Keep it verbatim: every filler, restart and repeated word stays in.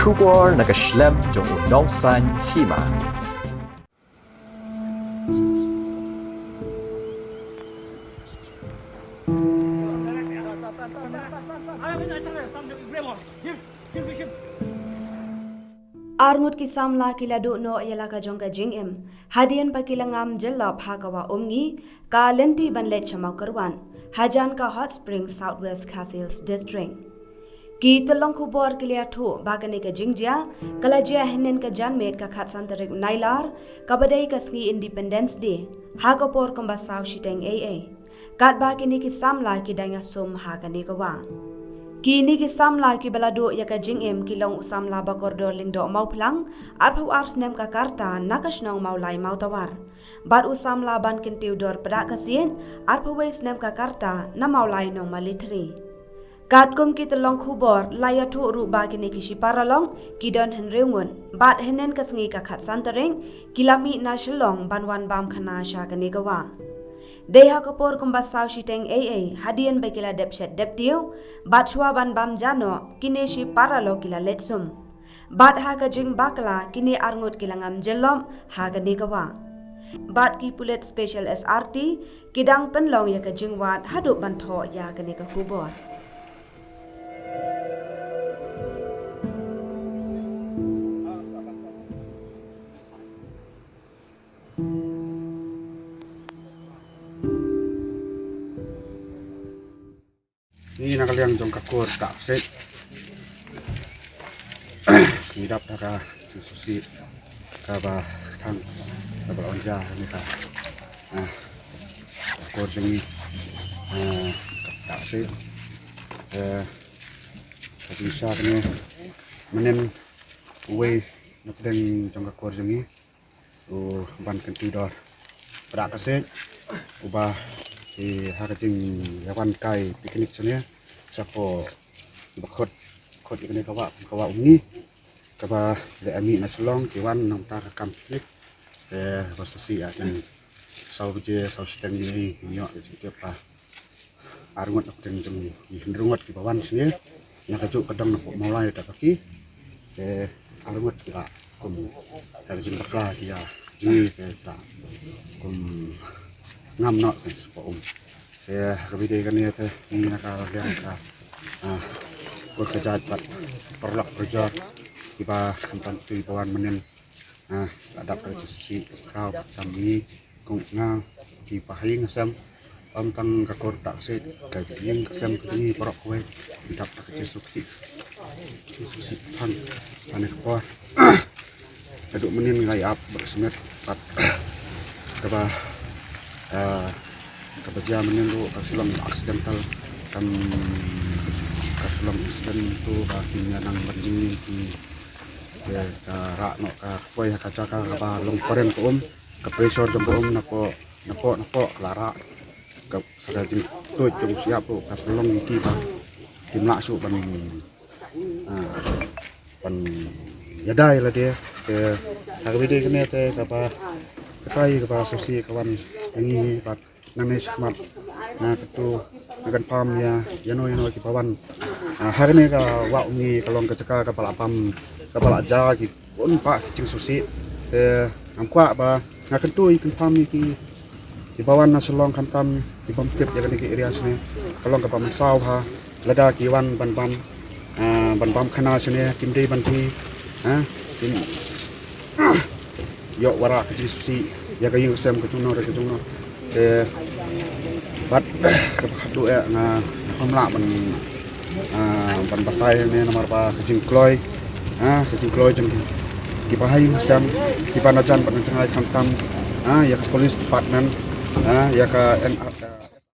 Khubor na ka shlem jong u nongsan hima. Arngut ki samla ki la duh noh ïa la ka jong ka jingim hadien ba ki la ngam jyllop ha ka wah Umngi, ka lynti ban leit sha Mawkyrwat, hajan ka Hot Spring, South West Khasi Hills District. Ki tyllong khubor ki la ïathuh ba kane ka jingjia ka la jia hynnin ka janmiet ka khatsan tarik Nailar, kaba dei ka sngi Independence Day, ha ka por kumba saw shiteng eiei. Katba kine ki samla ki dang ïasum ha kane ka wah. Kine ki samla kiba la duh ïa ka jingim ki long u samla Bakordor Lyngdoh Mawphlang, arphew ar snem ka rta, na ka shnong Mawlai Mawtawar. Bad u samla Bankyntiew Dor Pdakasiej, arphew wei snem ka rta, na Mawlai Nongmali Three. Katkum ki tyllong khubor, la ïathuh ruh ba kine ki shipara long ki don hynriew ngut, bad hynnin ka sngi ka khatsan tarik, ki la mih na Shillong ban wan bam khana sha kane ka wah. Dei ha ka por kumba saw shiteng eiei, hadien ba ki la dep shet dep tiew, bad shuwa ban bam ja noh, kine shipara long ki la leit sum. Bad ha ka jingbakla, kine arngut ki la ngam jyllop ha kane ka wah. Bad ki pulit Special S R T ki dang pynlong ïa ka jingwad haduh ban thoh ïa kane ka khubor. Ngi na ka liang jong ka kur Pdakasiej. Ngi dap da ka jingsngewsih kaba thang kaba la wan jia ha kane ka, ah, ka kur jong ngi, ah, ka Pdakasiej. Eh, ka jingshisha kane mynnin uwei na pdeng jong ka kur jong ngi, u Bankyntiew Dor Pdakasiej, uba, eh, ha ka jingïawan kai picnic shane, shapoh ba khot, khot ïa kane ka wah, ka wah Umngi, kaba la mih na Shillong, ki wan na ka bynta ka kam picnic, eh, ba sngewsih ïa ki saw baje, saw shiteng ngi ïoh ïa ka jingtip ba arngut na pdeng jong ngi, hynriew ngut kiba wan sha ngi na kajuh ka dong na Mawlai da ka ki. Te arngut ki la kum da ka jingbakla ki ïa jngi, te ki la kum ngam noh te sha um. Te ha kaba ïadei kane te ngi na ka liang ka, ah, kur ka jait bad paralok parajor kiba khamtam tu kiba wan mynnin. Ah, la dap da ka jingsngewsih khraw khamtam ngi, kum nga, ki pahying hasem, ym tang ka kur Pdakasiej, ka ïing ka sem ka jong ngi baroh kawei, la dap da ka jingsngewsih, jingsngewsih tang ha kane ka por. Haduh mynnin nga ïa ap bad smet bad kaba, ah, kaba jia mynnin ruh ka shu long accidental, kam, ka shu long incident tu ba kim ïa nang ban jingim ki. Te ka rah noh ka poi ha ka jaka kaba long phareng ka um, ka pressure jong ka um napoh, napoh, napoh ka la rah. Ka sa ka jingtuid jong u shyiap ruh ka pynlong ïa ki ba kim lah shuh ban, ah, ban ïada ïa lade. Te ha kaba ïadei kane te kaba, katai kaba sngewsih ka wan ïa ngi bad nangne shakhmat nga kyntu, nga kynpham ïa ïano ïano kiba wan. Ah, ha kane ka wah Umngi ka long ka jaka kaba la bam, kaba la jia ki bun bah ki jingsngewsih. Te ngam kwah ba, nga kyntu ïa kynpham ïa ki, kiba wan na Shillong khamtam ki bym tip ïa kane ka area shane. Ka long kaba mynsaw bha lada ki wan ban bam, ah, ban bam khana shane, kim dei ban jngi, ha, kim ïoh wanrah ka jingsngewsih ïa ka ïing ka sem ka jong no re ka jong no. Te bad kaba khatduh eh nga, ngam lah ban, ah, ban batai ne namar ba ka jingkloi, ah, ka jingkloi jong ki, kiba ha ïing ha sem, kiba na jan bad na jngai khamtam, ah, ïa ka police department, ah, ïa ka N R,